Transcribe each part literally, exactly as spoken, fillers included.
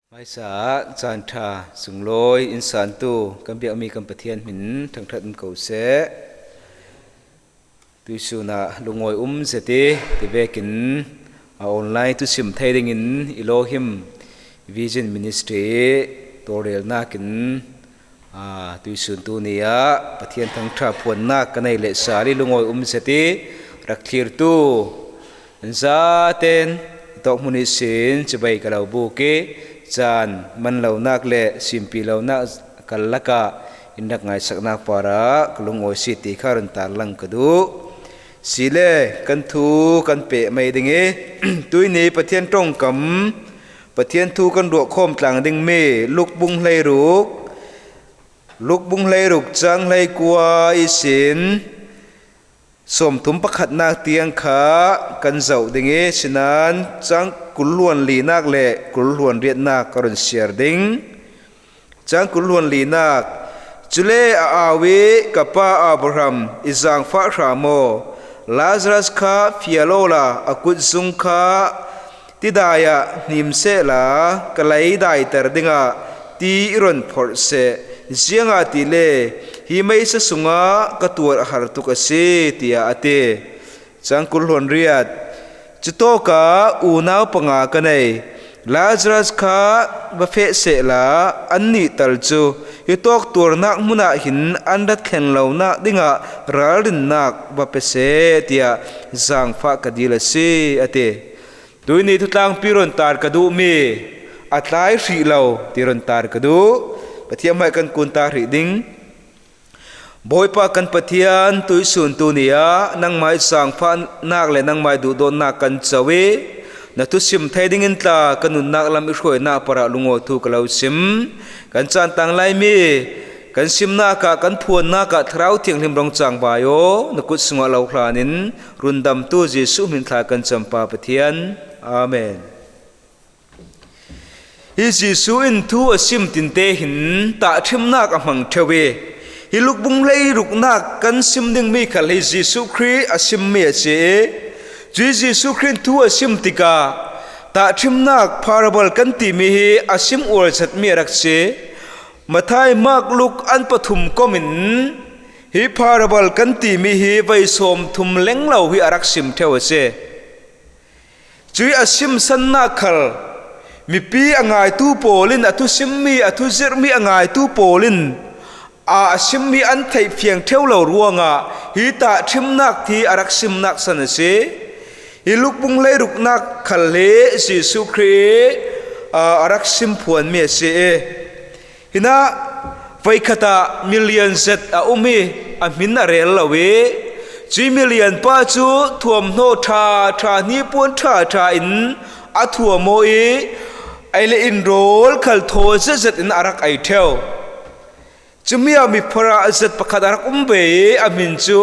Hmaisa ah caan ṭha sunglawi in santu kan biakmi kan Pathian hmin thangṭhat in ko seh. Tuihsun ah lungawi um zet i ti vekin a online thusim thei dingin Elohim Vision Ministry tawlrelnak in, aa, tuihsun tu ni ah Pathian thangṭha phuannak ka nei leh sal i lungawi um zet i rak thlirtu zaten tawk hmun ihsin cibai ka lo buk i caan man lonak le simpi lonak kal lakah in rak ngaisaknak parah ka lungawi si ti kha run tarlang ka duh. Si le kan thu kan peh mai ding i tuihni Pathian ṭongkam, Pathian thu kan ruahkhawm tlang dingmi Luk bung hleiruk, Luk bung hleiruk cang hleikua ihsin sawmthum pakhatnak tiang kha kan zoh ding i, sinan cang kul hluan linak le kul hluan riatnak ka run siar ding. Cang kul hluan linak. Cule a au i, "Ka pa Abraham, i zangfah hram aw, Lazarus kha fial awla a kutzung kha tidai ah hnim sehla ka lei daiter dingah ti i run phorh seh, ziangahtile hi meisa sungah ka tuar a har tuk a si," tiah a ti. Cang kul hluan riat. Cutawkah unau panga ka nei. Lazarus kha va feh sehla annih tal cu hitawk tuarnak hmunah hin an ra thleng lonak dingah ralrinnak va pe seh, tiah zangfah ka dil a si, a ti. Tuihni thutlangpi run tar ka duhmi a tlai hrih lo ti run tar ka duh. Pathian hmai kan kun ta hrih ding. Bawipa kan Pathian, tuihsun tu ni ah nangmai zangfahnak le nangmai duhdawtnak kan co i na thusim thei dingin tla kan nunnak lam i hruainak parah lungawi thu ka lo sim. Kan caan tang laimi kan simnak ah, kan phuannak ah Thlarau Thianghlim rung cangvai aw, na kut sungah lo hlanin rundamtu Jesuh hmin thla kan campa Pathian. Amen. Hi Jesuh in thu a sim tinte hin tahṭhimnak a hmang ṭheu i, hi Luk bung hleiruknak kan sim dingmi khal hi Jesuh Khrih a simmi a si i, cuih Jesuh Khrih in thu a sim tikah tahṭhimnak parable kan timi hi a sim uar zetmi a rak si. Matthai, Mark, Luk an pathum kom in hi parable kan timi hi voi sawmthum leng lo hi a rak sim ṭheu a si. Cuih a simsannak khal mipi a ngaitu pawl in, a thusimmi, a thuzirhmi a ngaitu pawl in a, a simmi an theih fiang ṭheu lo ruangah hi tahṭhimnak hi a rak simnak san a si. Hi Luk bung hleiruknak khal hi Jesuh Khrih, a, a rak sim phuanmi a si i, hinah voikhat ah milian zet a um i a hmin a rel lo i, cuih milian pa cu thuamhnaw ṭha ṭha, hnipuan ṭha ṭha in a thuam aw i, ei le in rawl khal thaw zetzet in a rak ei ṭheu. Cumi ah mifarah zet pakhat a rak um ve i a hmin cu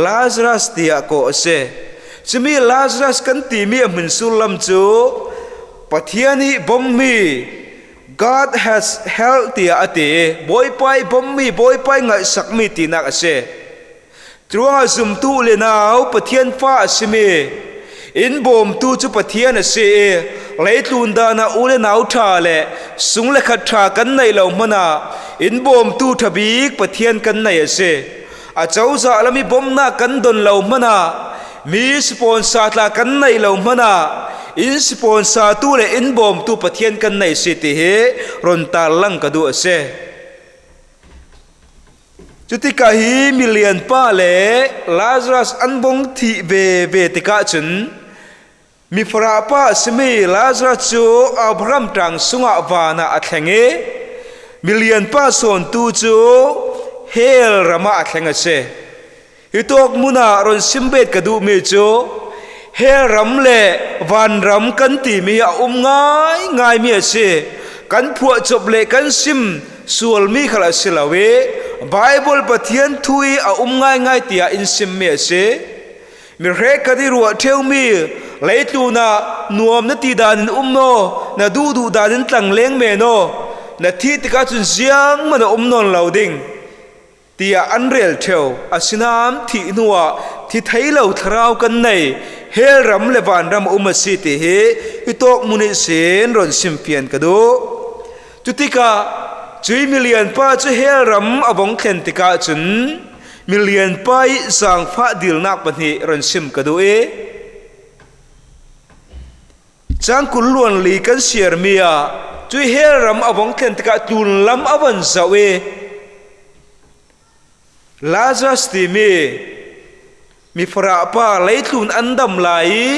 Lazarus tiah kawh a si. Cumi Lazarus kan timi a hmin sullam cu Pathian i bommi, "God has helped," tiah a ti. Bawipa i bommi, Bawipa i ngaihsakmi tinak a si. Curuangah zumtu u le nau Pathian fa a simi in bawmtu cu Pathian a si i, leitlun dan ah u le nau ṭha le sung le khat ṭha kan neih lo hmanah in bawmtu ṭha bik Pathian kan nei a si. A cozah lam i bomnak kan don lo hmanah, mi sipawnsa tla kan neih lo hmanah, in sipawnsa tu le in bawmtu Pathian kan nei si ti hi run tarlang ka duh a si. Cutikah hi milian pa le Lazarus an bawng thih veve tikah cun, mifarah pa a simi Lazarus cu Abraham ṭaang sungah van ah a thleng i, milian pa sawntu cu hell ram ah a thleng a si. Hitawk hmun ah run simbet ka duhmi cu hell ram le vanram kan timi hi a um ngaingaimi a si. Kan phuahcop le kan sim sualmi khal a si lo i, Baibal Pathian thu i a um ngaingai tiah in simmi a si. Mi hrekkhat i ruah ṭheumi, leitlun ah nuam na ti dan in um naw, na duhduh dan in tlangleng men aw, na thih tikah cun ziangman a um nawn lo ding, tiah an rel ṭheu. Asinain thih hnuah thi thei lo thlarau kan nei, hell ram le vanram a um a si ti hi hitawk hmun ihsin run simfian ka duh. Cutikah cui milianpa cu hell ram a vong thlen tikah cun milianpa ih zaangfah dilnak pahnih ron sim ka duh i, cangkul luanli kan siarmi ah cui hell ram a vong thlen tikah tlunlam a van zoh i, Lazarus timi mifarah pa leitlun an dam lai i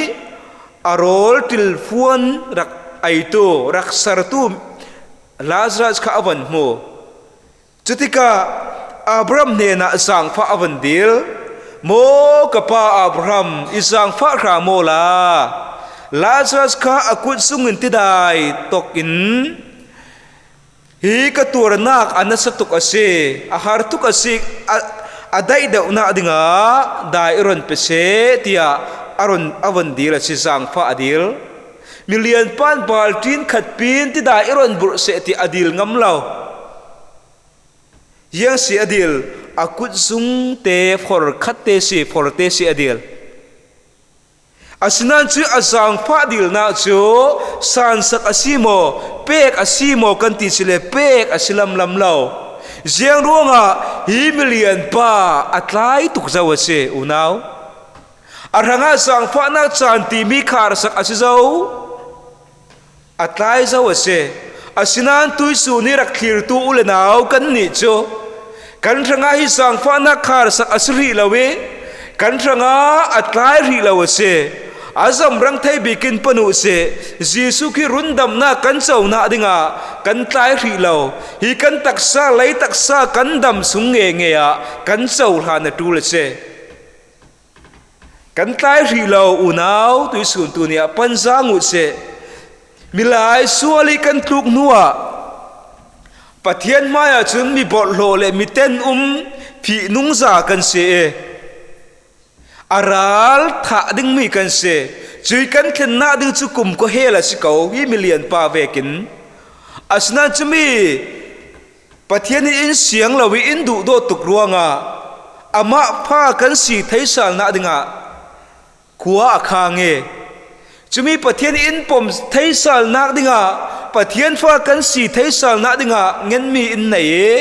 a rawl ṭilfuan rak eitu, rak sertu Lazarus kha a van hmu. Cutikah Abraham hnenah zaangfah a van dil. Maw ka pa Abraham, i zaangfah hram aw la, Lazarus kha a kut sungin tidai tokin hi ka tuarnak a nasa tuk a si, a har tuk a si, a, a daih deuhnak dingah dai i ron pe seh, tiah a ron, a von dil a si, zaangfah a dil. Milianpa in balṭin khatpi in tidai i ron burh seh, tiah a dil ngam lo. Ziang si a dil, a kutzungte forkhatte si, forte si a dil. Asinain cu a zaangfah dilnak cu sansak a si maw, pek a si maw kan ti si le, pek a si lamlam lo. Ziang ruangah hi milianpa a tlai tuk zo a si, unau. A hrangah zaangfahnak caan timi kharsak a si zo. A tlai zo a si. Asinain tuihsun ih rak thlirtu u le nau kannih cu kan hrangah hi zaangfahnak kharsak a si hrih lo i kan hrangah a tlai hrih lo a si. A zamrang thei bik in pan uh sih. Jesuh Khrih rundamnak kan conak dingah kan tlai hrih lo. Hi kan taksa, lei taksa kan dam sung nge nge ah kan cohlan a ṭul a si. Kan tlai hrih lo, unau, tuihsun tu ni ah pan zaang uh sih. Milai sual ih kan tluk hnuah Pathian hmaiah cun mi bawlhhlawh le mi ten um fihnungza kan si i a ral thah dingmi kan si. Cui kan thlennak ding cu kum kua hell a si ko, hi milianpa vekin. Asinain cumi Pathian in in siang lo i in duhdawt tuk ruangah amah fa kan si theisalnak dingah khua a khang i, cumi Pathian in pom theisalnak dingah, Pathian fa kan si theisalnak dingah ngenmi in nei i,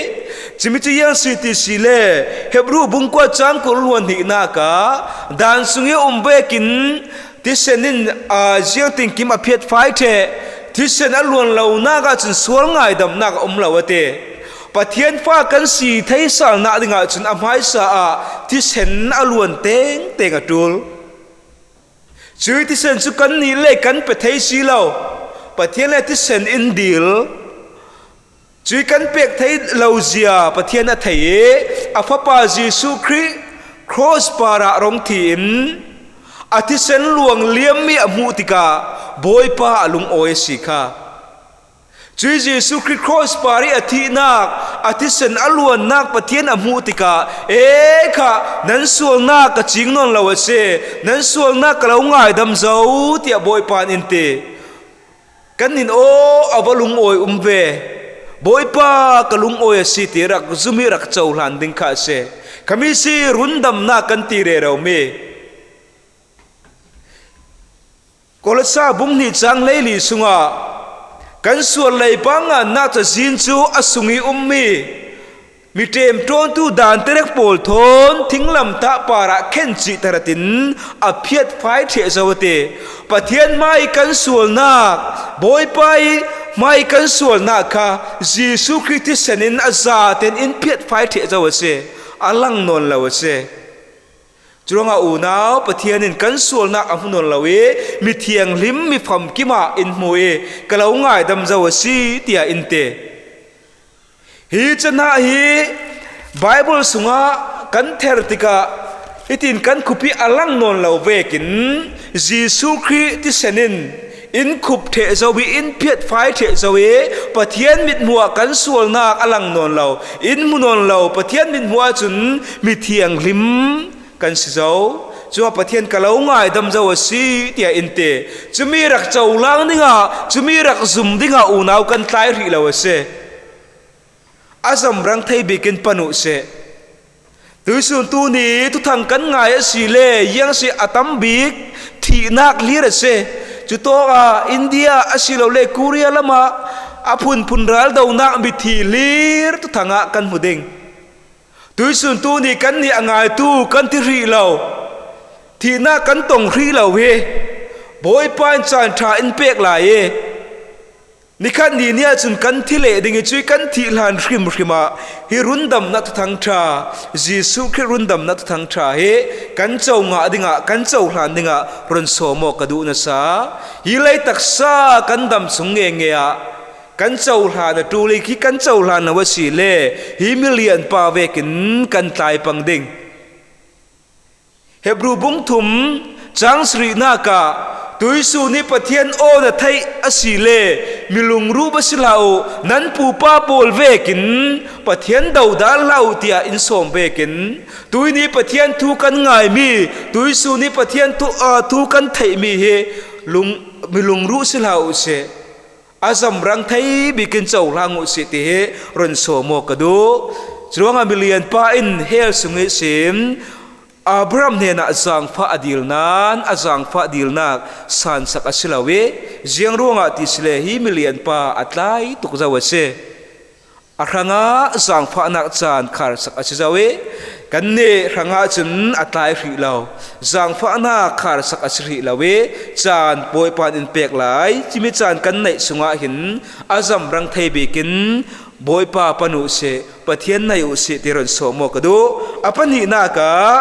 cumi cu ziang si ti si le Hebru bung kua cang kul hluan hnihnak ah dan sung i a um vekin thisen in, aa, ziangtinkim a phiatfai ṭheh, thisen a luan lonak ah cun sual ngaidamnak a um lo a ti. Pathian fa kan si theisalnak dingah cun a hmaisa ah thisen a luan tengteng a ṭul. Cui thisen cu kannih le kan pe thei si lo. Pathian le thisen in dil. Cui kan pek thei lo zia Pathian a thei i a Fapa Jesuh Khrih cross parah rong thi in a thisen luang liammi a hmuh tikah Bawipa a lungawi a si kha. Cui Jesuh Khrih cross par ih a thihnak, a thisen a luannak Pathian a hmuh tikah, "E kha, nan sualnak ka cing nawn lo a si, nan sualnak ka lo ngaidam zo," tiah Bawipa in in ti. Kan in aw a va lungawi um ve. Bawipa ka lungawi a si ti rak zum ih rak cohlan ding kha a si. Khami si rundamnak kan ti rero mi. Kolose bung hnih cang hleili sungah kan sual leiba ngannak cazin cu a sung ih ummi mi ṭemṭawntu danterek pawl thawn thinglamtah parah khencih tarat in a phiatfai ṭheh zo a ti. Pathian hmai kan sualnak, Bawipa ih hmai kan sualnak kha Jesuh Khrih thisen in a zaten in phiatfai ṭheh zo a si, a lang nawn lo a si. Curuangah unau Pathian in kan sualnak a hmu nawn lo i mithianghlim mi famkim ah in hmu i ka lo ngaidam zo a si, tiah in ti. Hi canah hi Baibal sungah kan ther tikah hitin kan khup ih a lang nawn lo vekin Jesuh Khrih thisen in in khup ṭheh zo ih in phiatfai ṭheh zo ih Pathian mithmuh ah kan sualnak a lang nawn lo, in hmu nawn lo. Pathian mithmuh ahcun mithianghlim kan si zo. Cuah Pathian ka lo ngaidam zo a si, tiah in ti. Cumi rak cohlang dingah, cumi rak zum dingah unau kan tlai hrih lo a si. A zamrang thei bik in pan uh seh. Tuihsun tu ni thuthang kan ngai a si le, ziang si a tam bik thihnak hlir a si. Cutawkah India a si lo le Korea lamah a phunphun raldonak mithi hlir thuthangah kan hmu ding. Tuisun tu ni kan nih a ngaitu kan thi hrih lo, thihnak kan tong hrih lo hi Bawipa in caan ṭha in pek lai i, nikhat ni ni ahcun kan thi leh ding i, cuih kan thih hlan hrimhrim ah hi rundamnak thuthang ṭha, Jesuh Khrih rundamnak thuthang ṭha hi kan co ngah dingah, kan co hlan dingah run sawm aw ka duh nasa. Hi lei taksa kan dam sung nge nge ah kan co hlan a ṭul i, khi kan co hlan lo a si le hi milian pa vekin kan tlai pang ding. Hebru bung thum cang sarihnak ah, tuisun i Pathian aw na theih a si le milungruh va si hlah uh, nan pupa pawl vekin Pathian dodal hlah uh, tiah in sawm vekin, tuini Pathian thu kan ngaimi, tuisun i Pathian thu, aa, thu kan theihmi hi lung, milungruh si hlah uh sih. A zamrang thei bikin cohlang uh sih, ti hi run sawm aw ka duh. Curuangah milian pa in hell sung ihsin Abraham hnenah zaangfah a dil nain a zaangfah dilnak sansak a si lo i, ziang ruangah ti si le hi milian pa a tlai tuk zo a si. A hrangah zaangfahnak caan kharsak a si zo i, kannih hrangah cun a tlai hrih lo, zaangfahnak kharsak a si hrih lo i, caan Bawipa in pek lai. Cimi caan kan neih sungah hin a zamrang thei bikin Bawipa pan uh sih, Pathian naih uh sih, ti run sawm aw ka duh. A pahnihnak ah,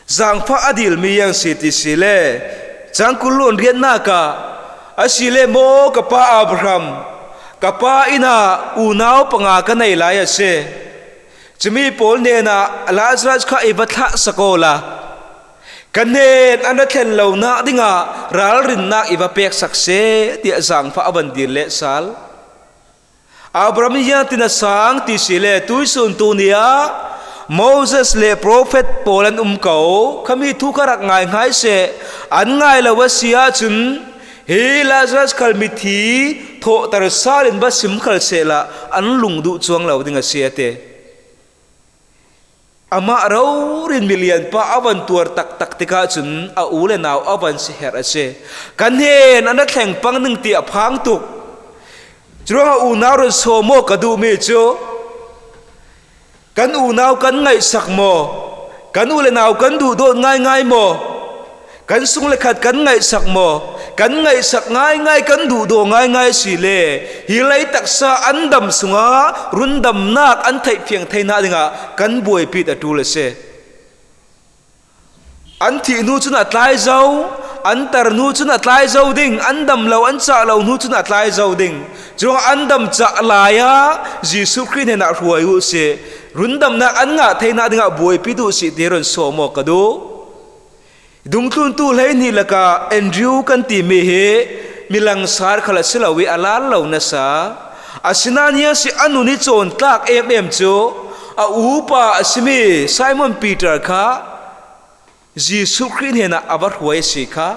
zaangfah a dilmi iang si ti si le, cangkul luan riatnak ah, a si le maw ka pa Abraham, ka pa inn ah unau panga ka nei lai a si. Cumi pawl hnenah Lazarus kha i va thlahsak awla, ka hnen an ra thlen lonak dingah ralrinnak i va peksak seh, tiah zaangfah a van dil leh sal. Abraham ziangtin a sang ti si le, tuisun tu ni ah Moses le profet pawl an um ko, khami thu kha rak ngaingai seh, an ngai lo a si ahcun hi Lazarus khal mithi thawhter sal in va sim khal sehla an lung duh cuang lo ding a si a ti. Amah rori in milian pa a van tuar taktak tikah cun a u le nau a van si herh a si. Ka hnen an ra thleng pang ning tiah phang tuk. Curuangah unau run sawm aw ka duhmi cu, kan unau kan ngaihsak maw? Kan u le nau kan duhdawt ngaingai maw? Kan sung le khat kan ngaihsak maw? Kan ngaihsak ngaingai, kan duhdaw ngaingai a si le, hi lei taksa an dam sungah rundamnak an theih fiang theinak dingah kan buaipi a ṭul a si. An thih hnu cun a tlai zo, an tar hnu cun a tlai zo ding, an dam lo, an cah lo hnu cun a tlai zo ding. Curuangah an dam cah lai ah Jesuh Khrih hnenah hruai uh sih, rundamnak an ngah theinak dingah buaipi duh sih, ti run sawm aw ka duh. Dungthluntu hleihnih lakah Andrew kan timi hi milangsar khal a si lo i a lar lo nasa. Asinain hi a si, a nun i cawntlak emem cu a upa a simi Simon Peter kha Jesuh Khrih hnenah a va hruai a si kha.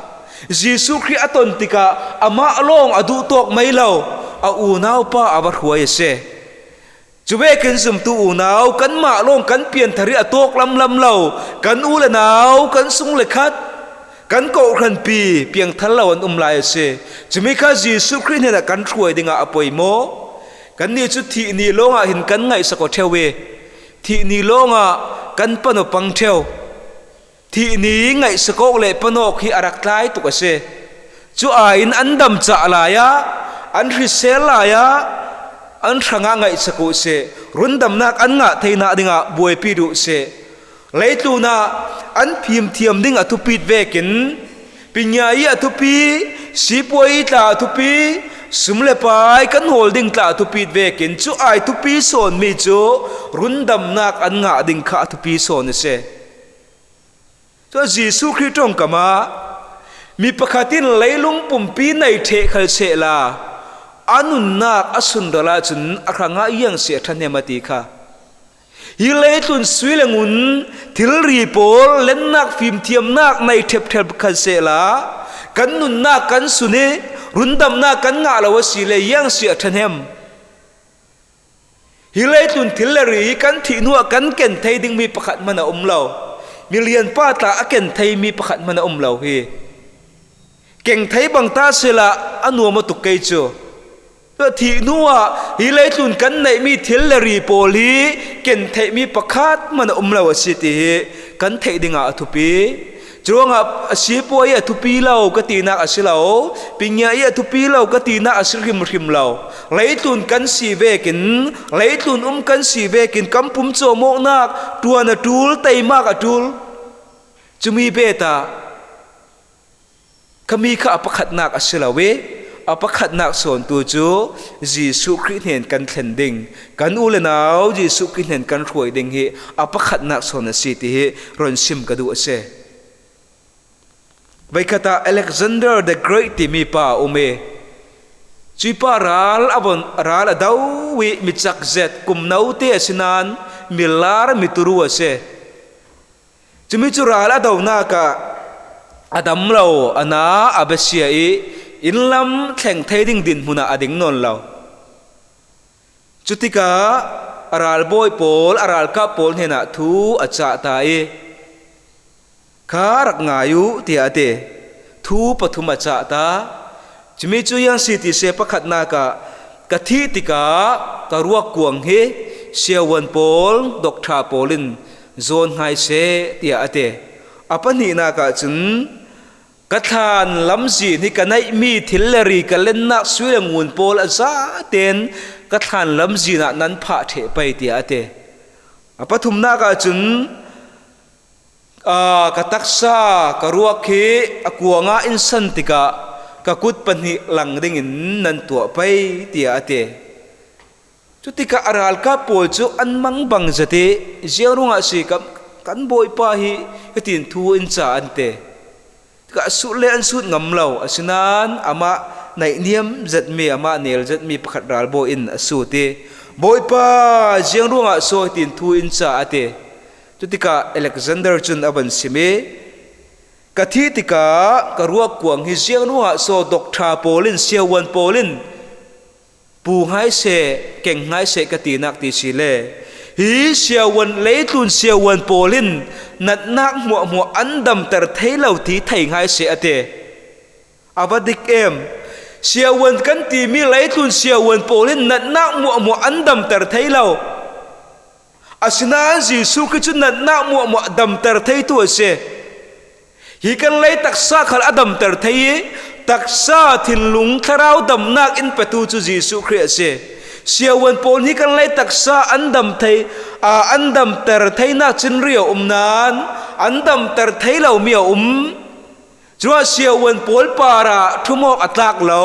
Jesuh Khrih a ton tikah amah lawng a duhtawk mei lo, a unaupa a va hruai a si. Cu vekin zumtu unau, kanmah lawng kan pianthar i a tawk lamlam lo, kan u le nau, kan sung le khat, kan kawhhranpi piangthar lo an um lai a si. Cumi kha Jesuh Khrih hnenah kan hruai dingah a poimaw. Kannih cu thih ni lawngah hin kan ngaihsak aw ṭheu i, thih ni lawngah kan pan aw pang ṭheu. Thih ni ngaihsak awk le pan awk hi a rak tlai tuk a si. Cu aiin an dam cah lai ah, an hrisel lai ah, an hrangah ngaihsak uh sih. Rundamnak an ngah theinak dingah buaipi duh sih. Leitlun ah an fimthiam ding a thupit vekin, pinya i a thupi, sipuai i tla a thupi, sum le pai kan hawl ding tla a thupit vekin, cu ai thupi sawnmi cu rundamnak an ngah ding kha a thupi sawn a si. Cun Jesuh Khrih ṭongkam ah mi pakhat in leilung pumpi nei ṭheh khal sehla, a nunnak a sunral ahcun a hrangah iang si a ṭhahnem a ti kha. Hi leitlun sui le ngun thilri pawl lennak fimthiamnak nei ṭhepṭhep khal sehla, kan nunnak kan sun i rundamnak kan ngah lo a si le iang si a ṭhahnem. Hi leitlun thil le ri hi kan thih hnuah kan ken thei dingmi pakhat hmanh a um lo. Milian pa tla a ken theimi pakhat hmanh a um lo hi. Keng thei bang ta sehla a nuam a tuk kei cu. Tua thih hnuah hi leitlun kan neihmi thil le ri pawl hi ken theihmi pakhat hman a um lo a si ti hi kan theih dingah a thupi. Curuangah a sipuai ih a thupi lo ka tinak a si lo, pingia ih a thupi lo ka tinak a si hrimhrim lo. Leitlun kan si vekin, leitlun um kan si vekin kan pum cawmawknak ṭuan a ṭul, teimak a ṭul. Cumi betah ka mi kha a pakhatnak a si lo ih, a pakhatnak sawntu cu Jesuh Khrih hnen kan thlen ding, kan u le nau Jesuh Khrih hnen kan hruai ding hi a pakhatnak sawn a si ti hi ron sim ka duh a si. Veikhat ah Alexander the Great timi pa a um ih, cuih pa ral a von, ral a do ih mi cak zet, kum note a si nain mi lar, mi turu a si. Cumi cu ral a donak ah a dam lo, a na a besia ih, innlam thleng thei ding dinhmun ah a ding nawn lo. Cutikah a ralbawi pawl, a ralkap pawl hnenah thu a cah ta ih, "Kha rak ngai uh," tiah a ti. Thu pathum a cah ta. Cumi cu ziang si ti si, pakhatnak ah, "Ka thih tikah ka ruak kuang hi siavuan pawl, doktha pawl in zawn ngai seh," tiah a ti. A pahnihnak ah cun, "Ka thlan lamzin hi ka neihmi thil le ri, ka lennak sui le ngun pawl a zaten ka thlan lamzin ah nan phah ṭheh pei," tiah a ti. A pathumnak ah cun, "Aa, ka taksa, ka ruak hi a kuang ah in san tikah ka kut pahnih lang dingin nan tuah pei," tiah a ti. Cutikah a ralkap pawl cu an mangbang zet ih, "Ziang ruangah si, kan, kan Bawipa hi hitin thu in ca," an ti. Tikah a sut le an sut ngam lo, asinain amah naihniam zetmi, amah nel zetmi pakhat ralbawi in a sut ih, "Bawipa, ziang ruangah so hitin thu in ca?" a ti. Cutikah Alexander cun a van sim ih, "Ka thih tikah ka ruak kuang hi ziang ruangah so doktha pawl in, siavuan pawl in, 'Pu ngai seh, keng ngai seh,' ka tinak ti si le, hi siavuan, leitlun siavuan pawl in natnak hmuahhmuah an damter thei lo ti thei ngai seh," a ti. A va dik em! Siavuan kan timi leitlun siavuan pawl in natnak hmuahhmuah an damter thei lo. Asinain Jesuh Khrih cu natnak hmuahhmuah damter theitu a si. Hi kan lei taksa khal a damter thei ih, taksa, thinlung, thlarau damnak in petu cu Jesuh Khrih a si. Siavuan pawl hi kan lei taksa an dam thei, aa, an damter theinak cinri a um nain an damter thei lomi a um. Curuangah siavuan pawl parah ṭhumawk a tlak lo.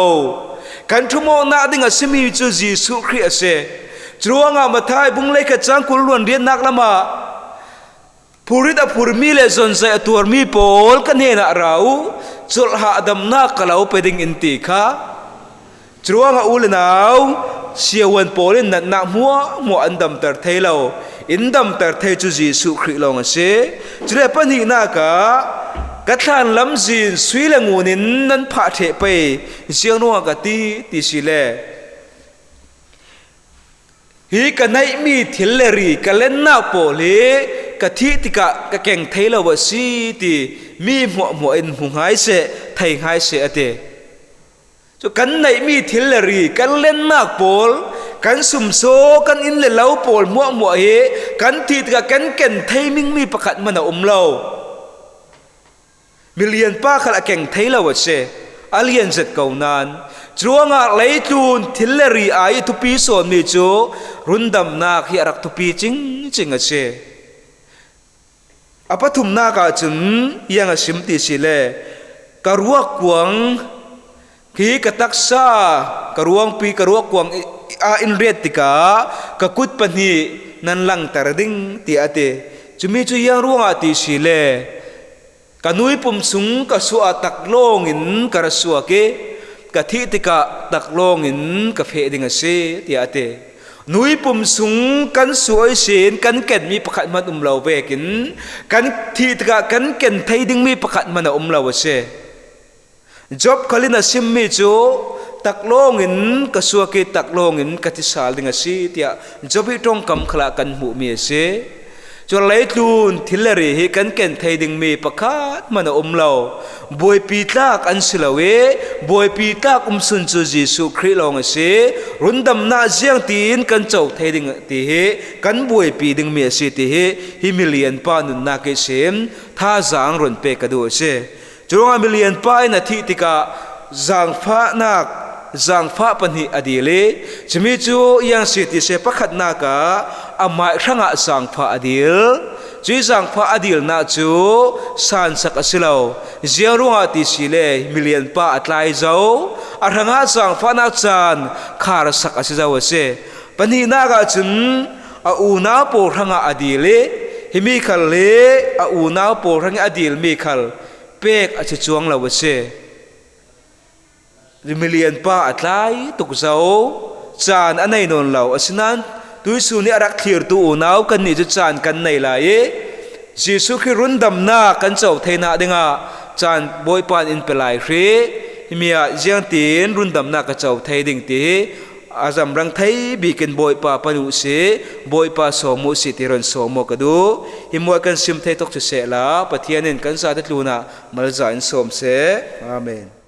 Kan ṭhumawknak ding a simi cu Jesuh Khrih a si. Curuangah Matthai bung hleikhat cang kul hluan riatnak lamah, "Phurrit a phurmi le zonzaih a tuarmi pawl ka hnenah ra uh, colhah damnak ka lo pe ding," in ti kha. Curuangah u le nau, siavuan pawl in natnak hmuahhmuah an damter thei lo, in damter thei cu Jesuh Khrih lawng a si. Cule pahnihnak ah, "Ka thlan lamzin sui le ngun in nan phah ṭheh pei, ziang ruangah ka ti," ti si le, hi ka neihmi thil le ri, ka lennak pawl hi ka thih tikah ka keng thei lo a si ti mi hmuahhmuah in hmu ngai seh, thei ngai seh, a ti. Cu kan neihmi thil le ri, kan lennak pawl, kan sumsaw, kan inn le lo pawl hmuahhmuah hi kan thih tikah kan ken thei dingmi pakhat hman a um lo. Milian pa khal a keng thei lo a si, a lian zet ko nain. Curuangah leitlun thil le ri ai ih thupi sawnmi cu rundamnak hi a rak thupi cingcing a si. A pathumnak ah cun ziang a sim ti si le, "Ka ruak kuang hi ka taksa, ka ruangpi, ka ruak kuang ah in riat tikah ka kut pahnih nan langter ding," tiah a ti. Cumi cu ziang ruangah ti si le, "Ka nui pum sung ka suah ah taklawng in ka ra suak ih, ka thih tikah taklawng in ka feh ding a si," tiah a ti. Nui pum sung kan suah ihsin kan kenmi pakhat hman um lo vekin, kan thih tikah kan ken thei dingmi pakhat hman a um lo a si. Job khal in a simmi cu, "Taklawng in ka suak ih taklawng in ka thi sal ding a si," tiah Job ih ṭongkam khalah kan hmuhmi a si. Cun leitlun thil le ri hi kan ken thei dingmi pakhat hmanh a um lo. Buaipi tlak an si lo i, buaipi tlak um sun cu Jesuh Khrih lawng a si. Rundamnak ziangtin kan co thei ding ti hi kan buaipi dingmi a si ti hi hi milian pa nunnak ihsin thazaang run pek ka duh a si. Curuangah milian pa in a thih tikah zaangfahnak, zaangfah pahnih a dil i, cumi cu iang si ti si pakhatnak ah amai hrangah zaangfah a dil. Cui zaangfah a dilnak cu sansak a si lo. Ziang ruangah ti si le milian pa a tlai zo, a hrangah zaangfahnak caan kharsak a si zo a si. Pahnihnak ah cun a unau pawl hrangah a dil i, himi khal hi a unau pawl hrangih a dilmi khal pek a si cuang lo a si. Milian pa a tlai tuk zo, caan a nei nawn lo. Asinain tuihsun ih a rak thlirtu unau kannih cu caan kan nei lai i, Jesuh Khrih rundamnak kan co theinak dingah caan Bawipa in in pe lai hrih. Himi ah ziangtin rundamnak ka co thei ding ti hi a zamrang thei bikin Bawipa pan uh si, Bawipa sawm uh si ti run sawm aw ka duh. Hi muai kan sim thei tuk cu sehla Pathian in kan zate tlunah malza in sawm seh. Amen.